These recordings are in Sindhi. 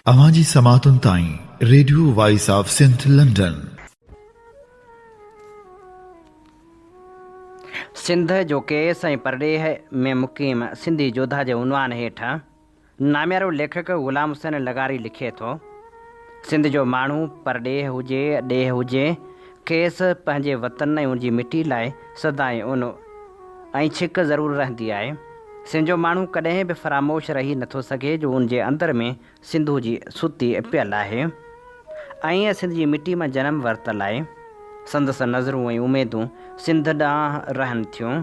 اوهان جي سماعتن تائين radio voice of Sindh London. Sindh جو ڪيس ۽ پرڏيهه ۾ مقيم سنڌي جوڌا جي عنوان هيٺ ناميارو ليکڪ غلام حسين لغاري لکي ٿو، سنڌ جو ماڻهو پرڏيهه هجي ڏيهه هجي کيس پنهنجي وطن ۽ ان جي مٽي لاء سدائين اونو ۽ ڇڪ ضرور رهندي آهي. سنڌ جو ماڻهو ڪڏهن به فراموش رهي نٿو سگهي جو ان جي اندر ۾ سنڌو جي ستي پيل آهي ۽ سنڌ جي مٽي مان جنم ورتل آهي. سندس نظرون ۽ اميدون سنڌ ڏانهن رهن ٿيون.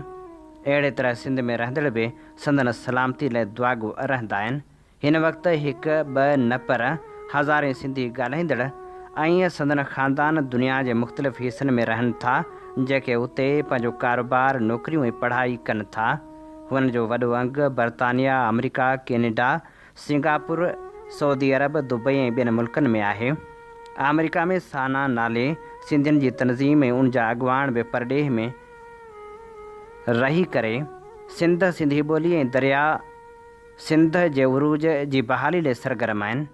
اهڙي طرح سنڌ ۾ رهندڙ به سندن سلامتي لاء دعاگو رهندا آهن. هن وقت هڪ ٻه نه پر هزارين سنڌي ڳالهائيندڙ ۽ سندن خاندان دنيا جي مختلف حصن ۾ رهن ٿا جيڪي اتي پنهنجو ڪاروبار، نوڪريون ۽ پڙهائي ڪن ٿا. هنن جو وڏو انگ برطانيا، آمريڪا، ڪينيڊا، سنگاپور، سعودي عرب، دبئي ۽ ٻين ملڪن ۾ آهي. آمريڪا ۾ سانا نالي سنڌين جي تنظيم ۽ ان جا اڳواڻ به پرڏيهه ۾ رهي ڪري سنڌ، سنڌي ٻولي ۽ درياء سنڌ جي عروج جي بحالي لئي سرگرم آهن،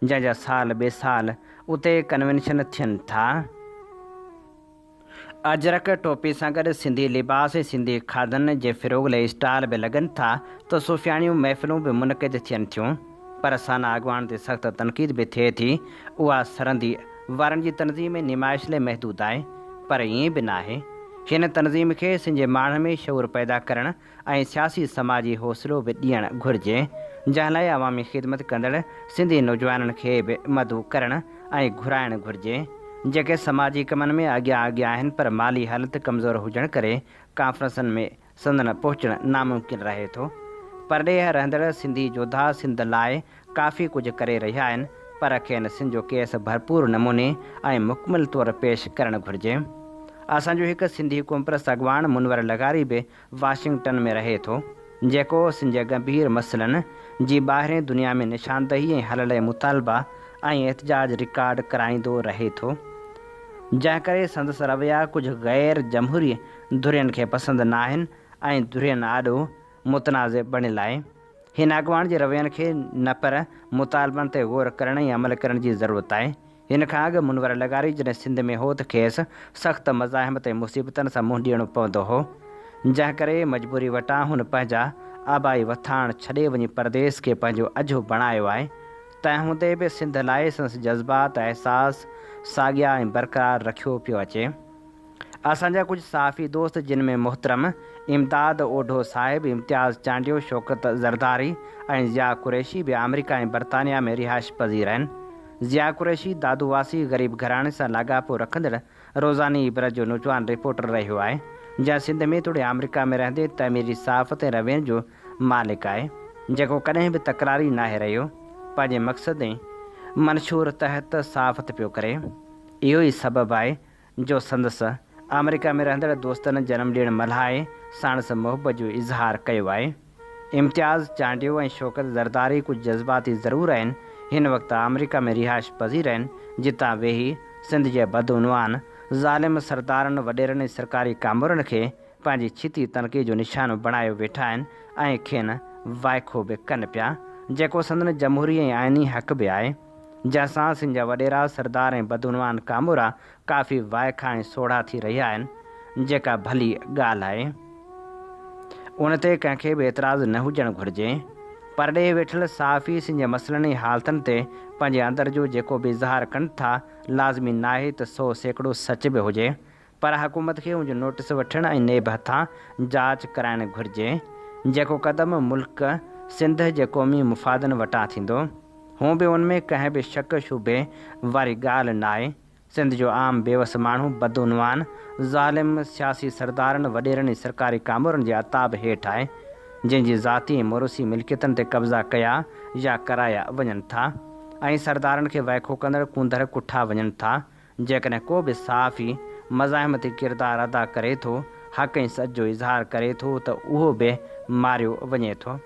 جنهن جا سال ٻئي سال اتي ڪنوينشن ٿين ٿا. اجرڪ ٽوپي سان گڏ سنڌي لباس ۽ سنڌي کاڌن جي فروغ لئي اسٽال به لڳن ٿا ته صوفياڻيون محفلون به منعقد ٿين ٿيون. پر سانا اڳواڻ تي سخت تنقيد به ٿئي ٿي، اها سرندي وارن جي تنظيم ۽ نمائش لئي محدود آهي، پر ائين به ناهي. هن تنظيم کي سنڌ جي ماڻهن ۾ شعور پيدا ڪرڻ ۽ سياسي سماجي حوصلو به ڏيڻ گهرجي، جنهن لاء عوامي خدمت ڪندڙ سنڌي نوجوانن کي به مدعو ڪرڻ ۽ گهرائڻ گهرجي، جيڪي سماجي ڪمن ۾ اڳيان اڳيان آهن پر مالي حالت ڪمزور هجڻ ڪري ڪانفرنسن ۾ سندن پهچڻ ناممڪن رهي ٿو. پرڏيهه رهندڙ سنڌي جوڌا سنڌ لاء ڪافي ڪجهه ڪري رهيا آهن پر کين سنڌ جو ڪيس ڀرپور نموني ۽ مڪمل طور پيش ڪرڻ گهرجي. اسان جو هڪ سنڌي قومپرست اڳواڻ منور لغاري به واشنگٽن ۾ رهي ٿو، جيڪو سنڌ جي ڳنڀير مسئلن جي ٻاهرين دنيا ۾ نشاندهي ۽ حل لئه مطالبا ۽ احتجاج رڪارڊ ڪرائيندو رهي ٿو. جنهن ڪري سندس رويا ڪجهه غير جمهوري ڌرين کي پسند ناهن ۽ ڌرين آڏو متنازع بڻيل آهي. هن اڳواڻ جي روين کي نه پر مطالبن تي غور ڪرڻ ۽ عمل ڪرڻ جي ضرورت آهي. هن کان اڳ منور لغاري جڏهن سنڌ ۾ هو ته کيس سخت مزاحمت ۽ مصيبتن سان منهن ڏيڻو پوندو هو، جنهن ڪري مجبوري وٽان هن پنهنجا آبائي وٿاڻ ڇڏي وڃي پرديس کي پنهنجو اجهو بڻايو آهي، تنهن هوندي به سنڌ لاء سندس جذبات، احساس ساڳيا ۽ برقرار رکيو پيو اچي. اسان جا ڪجهه صحافي دوست جن ۾ محترم امداد اوڍو صاحب، امتياز چانڊيو، شوڪت زرداري ۽ ضياء قريشي به آمريڪا ۽ برطانيا ۾ رهائش پذير آهن. ضياء قريشي دادو واسي غريب گهراڻي سان لاڳاپو رکندڙ روزاني عبرت جو نوجوان رپورٽر رهيو آهي، جنهن سنڌ ۾ توڙي آمريڪا ۾ رهندي تعميري صحافت ۽ روين جو مالڪ آهي، جيڪو ڪڏهن به تڪراري ناهي رهيو، پنهنجي مقصد ۽ منشور تحت صحافت پيو ڪري. اهو ئي سبب آهي جو سندس آمريڪا ۾ رهندڙ دوستن جنم ڏينهن ملهائي ساڻس محبت جو اظهار ڪيو آهي. امتياز چانڊيو ۽ شوڪت زرداري ڪجهه جذباتي ضرور آهن، هن وقت آمريڪا ۾ رهائش پذير آهن، جتان ويهي سنڌ جي بدعنوان، ظالم سردارن، وڏيرن ۽ سرڪاري ڪامورن کي پنهنجي ڇتي تنقيد جو نشانو بڻايو ويٺا آهن ۽ کين وائکو به ڪن پيا، جيڪو سندن جمهوري ۽ آئيني حق به آهي. جنهن سان سنڌ جا وڏيرا، سردار ۽ بدعنوان ڪامورا ڪافي وائکا ۽ سوڙها ٿي رهيا آهن، جيڪا ڀلي ڳالهه آهي. ان تي ڪنهن کي به اعتراض نه هجڻ گهرجي. پرڏيهه ويٺل صحافي سنڌ جي مسئلن ۽ حالتن تي پنهنجي اندر جو جيڪو به اظهار ڪن ٿا، لازمي ناهي ته 100% سچ به هجي، پر حڪومت کي ان جو نوٽيس وٺڻ ۽ نيب هٿان جاچ ڪرائڻ گهرجي، جيڪو قدم ملڪ سنڌ جي قومي مفادن وٽان ٿيندو. هونء به ان ۾ ڪنهن به شڪ شبهي واري ڳالهه ناهي، سنڌ جو عام بيوس ماڻهو بدعنوان، ظالم سياسي سردارن، وڏيرن ۽ سرڪاري ڪامورن جي عتاب هيٺ آهي، جن جي ذاتي ۽ موروثي ملڪيتن تي قبضا ڪيا يا ڪرايا وڃن ٿا ۽ سردارن کي وائکو ڪندڙ ڪونڌر ڪٺا وڃن ٿا، جيڪڏهن ڪو به صحافي مزاحمتي ڪردار ادا ڪري ٿو، حق ۽ سچ جو اظهار ڪري ٿو ته اهو به ماريو وڃي ٿو.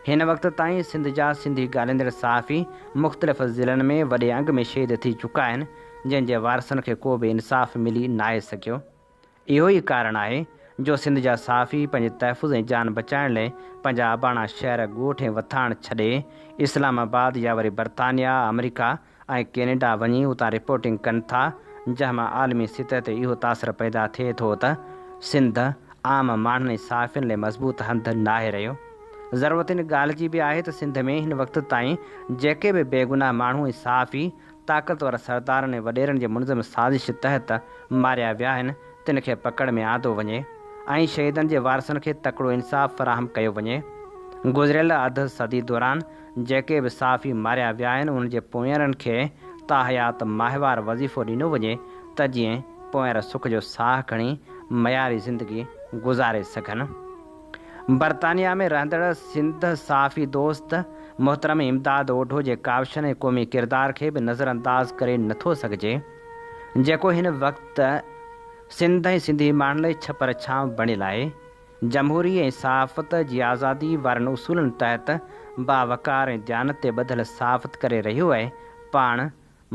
هن وقت تائين سنڌ جا سنڌي ڳالهيندڙ صحافي مختلف ضلعن ۾ وڏي انگ ۾ شهيد ٿي چڪا آهن، جن جي وارثن کي ڪو به انصاف ملي ناهي سگهيو. اهو ئي ڪارڻ آهي جو سنڌ جا صحافي پنهنجي تحفظ ۽ جان بچائڻ لئه پنهنجا اباڻا شهر، ڳوٺ ۽ وٿاڻ ڇڏي اسلام آباد يا وري برطانيا، آمريڪا ۽ ڪينيڊا وڃي اتان رپورٽنگ ڪن ٿا، جنهن مان عالمي سطح تي اهو تاثر پيدا ٿئي ٿو ته سنڌ عام ماڻهن ۽ صحافين لئه مضبوط هنڌ ناهي رهيو. ضرورت ان ڳالهه جي به آهي ته سنڌ ۾ هن وقت تائين جيڪي به بيگناهه ماڻهو ۽ صحافي طاقتور سردارن ۽ وڏيرن جي منظم سازش تحت ماريا ويا آهن، تن کي پڪڙ ۾ آندو وڃي ۽ شهيدن جي وارثن کي تڪڙو انصاف فراهم ڪيو وڃي. گذريل اڌ صدي دوران جيڪي به صحافي ماريا ويا آهن، انهن جي پونئيرن کي تاحيات ماهوار وظيفو ڏنو وڃي ته جيئن پونئير سک جو ساهه کڻي معياري زندگي گذاري سگهن. برطانيا ۾ رهندڙ سنڌ صحافي دوست محترم امداد اوڍو جي ڪاوشن ۽ قومي ڪردار کي به نظرانداز ڪري نٿو سگهجي، جيڪو هن وقت سنڌ ۽ سنڌي ماڻهن لئي ڇپر ڇانو بڻيل آهي. جمهوري ۽ صحافت جي آزادي وارن اصولن تحت باوقار ۽ ديانت تي ٻڌل صحافت ڪري رهيو آهي، پاڻ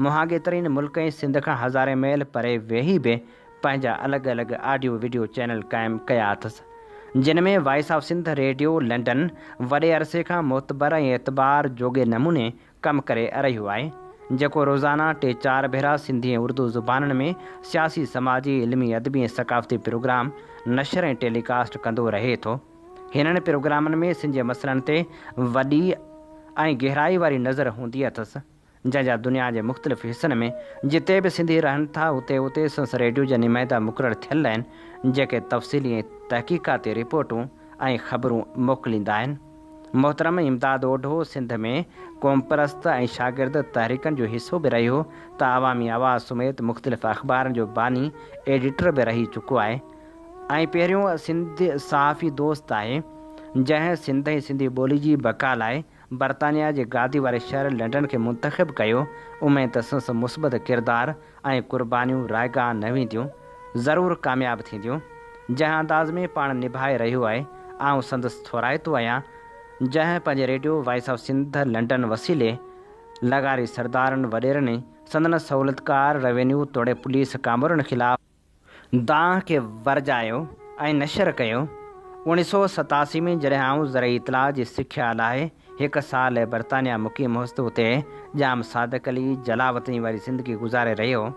مهانگي ترين ملڪ ۽ سنڌ کان هزارين ميل پري ويهي به پنهنجا الڳ الڳ آڊيو وڊيو چينل قائم ڪيا اٿس، جن ۾ voice of Sindh radio London وڏي عرصي کان معتبر ۽ اعتبار جوڳي نموني ڪم ڪري رهيو آهي، جيڪو روزانه ٽي چار ڀيرا سنڌي ۽ اردو زبانن ۾ سياسي، سماجي، علمي، ادبي ۽ ثقافتي پروگرام نشر ۽ ٽيلي ڪاسٽ ڪندو رهي ٿو. هنن پروگرامن ۾ سنڌ جي مسئلن تي وڏي ۽ گهرائي واري نظر هوندي اٿس. جنهن جا دنيا جي مختلف حصن ۾ جتي به سنڌي رهن ٿا اتي اتي سنس ريڊيو جا نمائندا مقرر ٿيل آهن جيڪي تفصيلي ۽ تحقيقاتي رپورٽون ۽ خبرون موڪليندا آهن. محترم امداد اوڍو سنڌ ۾ قومپرست ۽ شاگرد تحريڪن جو حصو به رهيو ته عوامي آواز سميت مختلف اخبارن جو باني ايڊيٽر به رهي چڪو آهي ۽ پهريون سنڌ صحافي دوست آهي جنهن سنڌ ۽ سنڌي ٻولي جي بقا لاء برطانيا جي گادي واري شهر لنڊن کي منتخب ڪيو، اميد ته سندس مثبت ڪردار ۽ قربانيون رائگان نه وينديون، ضرور ڪامياب ٿينديون. جنهن انداز ۾ پاڻ نڀائي رهيو آهي، آئون سندس ٿورائتو آهيان، جنهن پنهنجي radio voice of Sindh London وسيلي لغاري سردارن، وڏيرن ۽ سندن سهولتڪار روينيو توڙي پوليس ڪامورن خلاف دانهن کي ورجايو ۽ نشر ڪيو. 1987 ۾ جڏهن آئون زرعي اطلاع جي سکيا لاء هڪ سال لاء برطانيا مقيم هوس ته اتي ڄام صادق علي جلاوطني واري زندگي گذاري رهيو هو،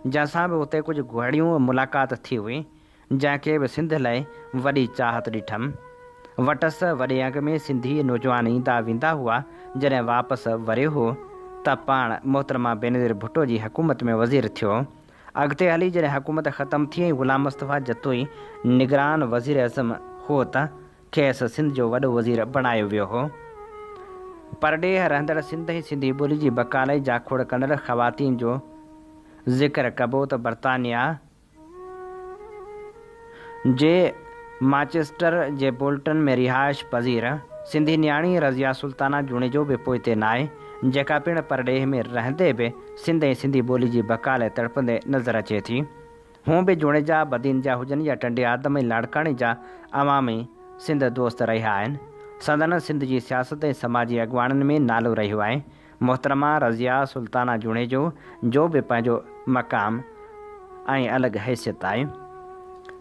جنهن سان به اتي ڪجهه گهڙيون ملاقات ٿي هئي، جنهن کي به سنڌ لاء وڏي چاهت ڏٺم. وٽس وڏي انگ ۾ سنڌي نوجوان ايندا ويندا هئا، جڏهن واپس وريو هو ته پاڻ محترمه بينظير ڀٽو جي حڪومت ۾ وزير ٿيو. اڳتي هلي جڏهن حڪومت ختم ٿي ۽ غلام مصطفيٰ جتوئي نگران وزيراعظم هو ته کيس سنڌ جو وڏو وزير بڻايو ويو هو. پرڏيهه رهندڙ سنڌ ۽ سنڌي ٻولي جي بقا لاء جاکوڙ ڪندڙ خواتين جو ذڪر ڪبو ته برطانيا جي مانچسٽر جي بولٽن ۾ رهائش پذير سنڌي نياڻي رضيه سلطانه جوڻيجو به پوئتي ناهي، جيڪا پڻ پرڏيهه ۾ رهندي به سنڌ ۽ سنڌي ٻولي جي بقا لاء تڙپندي نظر اچي ٿي. هونء به جوڻيجا بدين جا هجن يا ٽنڊي آدم ۽ لاڙڪاڻي جا عوامي سنڌ دوست رهيا آهن. سندن سنڌ جي سياست ۽ سماجي اڳواڻن ۾ نالو رهيو آهي. محترمه رضيه سلطانه جوڻيجو جو به پنهنجو مقام ۽ الڳ حيثيت آهي.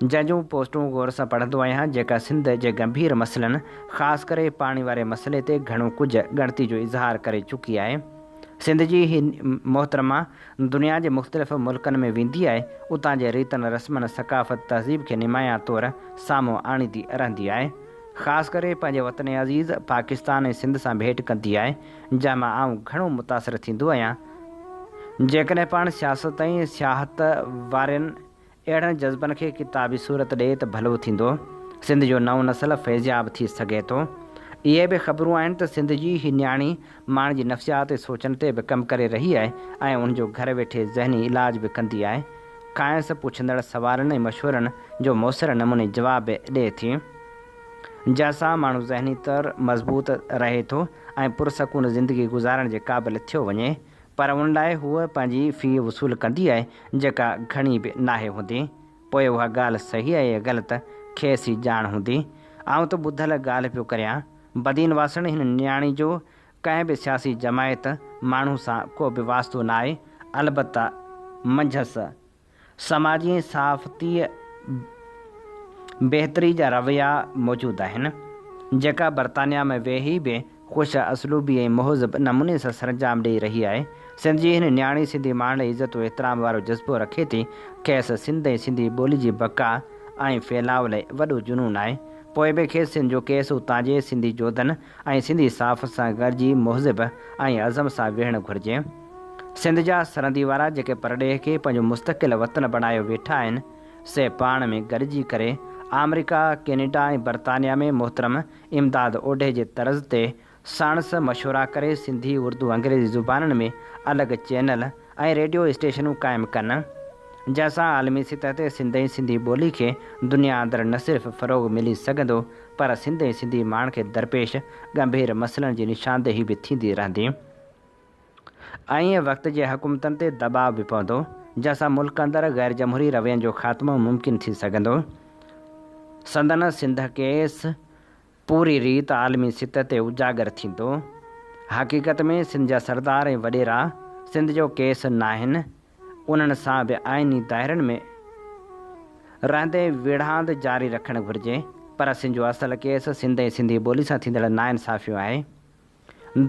جنهن جون پوسٽون غور سان پڙهندو آهيان جيڪا سنڌ جي گنڀير مسئلن خاص ڪري پاڻي واري مسئلي تي گهڻو ڪجهه ڳڻتي جو اظهار ڪري چڪي آهي. سنڌ جي هي محترمه دنيا جي مختلف ملڪن ۾ ويندي آهي اتان جي ريتن رسمن ثقافت تهذيب کي نمايان طور سامهون آڻيندي رهندي آهي. خاص ڪري پنهنجي وطن عزيز پاڪستان ۽ سنڌ سان ڀيٽ ڪندي آهي، جنهن مان آئون گهڻو متاثر ٿيندو آهيان. جيڪڏهن پاڻ سياست ۽ سياحت وارين اهڙن جذبن کي ڪتابي صورت ڏئي ته ڀلو ٿيندو. سنڌ جو نئون نسل فيضياب ٿي سگهي ٿو. اهي به خبرون آهن ته سنڌ جي هي نياڻي ماڻهن جي نفسيات ۽ سوچن تي به ڪم ڪري رهي آهي ۽ ان جو گهر ويٺي ذهني علاج به ڪندي آهي. کانئس پڇندڙ سوالن ۽ مشورن جو موثر نموني جواب به ڏئي ٿي، جنهن سان ماڻهو ذهني طور مضبوط رهي ٿو ۽ پرسڪون زندگي گذارڻ جي قابل ٿيو وڃي، پر ان لاء هوء پنهنجي في وصول ڪندي آهي، جيڪا گهڻي به ناهي هوندي. پوء اها ڳالهه صحيح آهي يا غلط، کيس ئي ڄاڻ هوندي. آئون ته ٻڌل ڳالهه پيو ڪريان. بدين واسڻ هن نياڻي جو ڪنهن به سياسي جماعت، ماڻهو سان ڪو به واسطو ناهي، البته منجهس سماجي ۽ صحافتي بهتري جا رويا موجود آهن، جيڪا برطانيا ۾ ويهي به خوش اسلوبي ۽ مهذب نموني سان سرانجام ڏئي رهي آهي. سنڌ جي هن نياڻي سنڌي ماڻهن لاء عزت و احترام وارو جذبو رکي ٿي. کيس سنڌ ۽ سنڌي ٻولي جي بقا ۽ ڦهلاء لاء وڏو جنون آهي. پوء به کيس سنڌ جو ڪيس اتان جي سنڌي جوڌن ۽ سنڌي صحافت سان گڏجي مهذب ۽ عزم سان ويهڻ گهرجي. سنڌ جا سرندي وارا جيڪي پرڏيهه کي پنهنجو مستقل وطن بڻايو ويٺا آهن، سي پاڻ ۾ گڏجي ڪري آمريڪا، ڪينيڊا ۽ برطانيا ۾ محترم امداد اوڍي جي طرز تي ساڻس مشورا ڪري سنڌي، اردو، انگريزي زبانن ۾ الڳ چينل ۽ ريڊيو اسٽيشنون قائم ڪن، جنهن سان عالمي سطح تي سنڌ ۽ سنڌي ٻولي کي دنيا اندر نه صرف فروغ ملي سگهندو پر سنڌ ۽ سنڌي ماڻهن کي درپيش ڳنڀير مسئلن جي نشاندهي به ٿيندي رهندي. ۽ وقت جي حڪومتن تي دٻاء به پوندو، جنهن سان ملڪ اندر غير جمهوري روين جو خاتمو ممڪن ٿي سگهندو. سندن سنڌ ڪيس پوري ريت عالمي سطح تي اجاگر ٿيندو. حقيقت ۾ سنڌ جا سردار ۽ وڏيرا سنڌ جو ڪيس ناهن، انهن سان به آئيني دائرن ۾ رهندي ويڙهاند جاري رکڻ گهرجي، پر سنڌ جو اصل ڪيس سنڌ ۽ سنڌي ٻولي سان ٿيندڙ ناانصافيون آهي.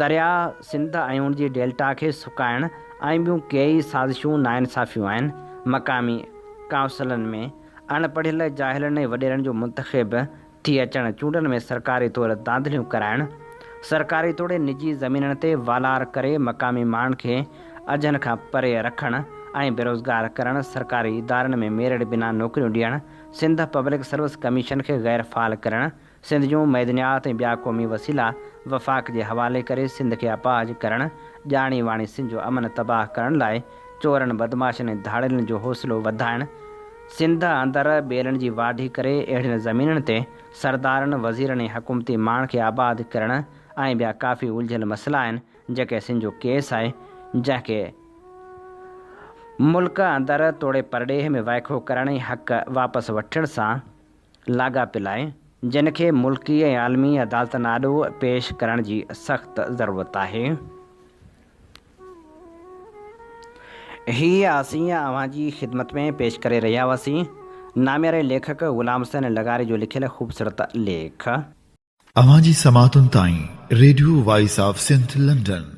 درياء سنڌ ۽ ان جي ڊيلٽا کي سڪائڻ ۽ ٻيون ڪيئي سازشون ناانصافيون آهن. مقامي ڪائونسلن ۾ اڻ پڙهيل جاهلن ۽ وڏيرن جو منتخب ٿي اچڻ، چونڊن ۾ سرڪاري طور ڌانڌليون ڪرائڻ، سرڪاري توڙي نجي زمينن تي والار ڪري مقامي ماڻهن کي اجهن کان پري رکڻ ۽ بيروزگار ڪرڻ، سرڪاري ادارن ۾ ميرٽ بنا نوڪريون ڏيڻ، سنڌ پبلڪ سروس ڪميشن کي غير فعال ڪرڻ، سنڌ جون معدنيات ۽ ٻيا قومي وسيلا وفاق جي حوالي ڪري سنڌ کي اپاهج ڪرڻ، ڄاڻي واڻي سنڌ جو امن تباهه ڪرڻ لاء چورن، بدمعاشن ۽ ڌاڙيلن جو حوصلو وڌائڻ، سنڌ اندر ٻيلن جي واڍي ڪري اهڙين زمينن تي سردارن، وزيرن ۽ حڪومتي ماڻهن کي آباد ڪرڻ ۽ ٻيا ڪافي الجهيل مسئلا آهن جيڪي سنڌ جو ڪيس آهي جنهن کي ملڪ اندر توڙي پرڏيهه ۾ وائکو ڪرڻ ۽ حق واپس وٺڻ سان لاڳاپيل آهي، جن کي ملڪي ۽ عالمي عدالتن آڏو پيش ڪرڻ جي سخت ضرورت آهي. هي اسين اوهان جي خدمت ۾ پيش ڪري رهيا هئاسين نامياري ليکڪ غلام حسين لغاري جو لکيل خوبصورت ليک. اوهان جي سماعتن تائين radio voice of Sindh London.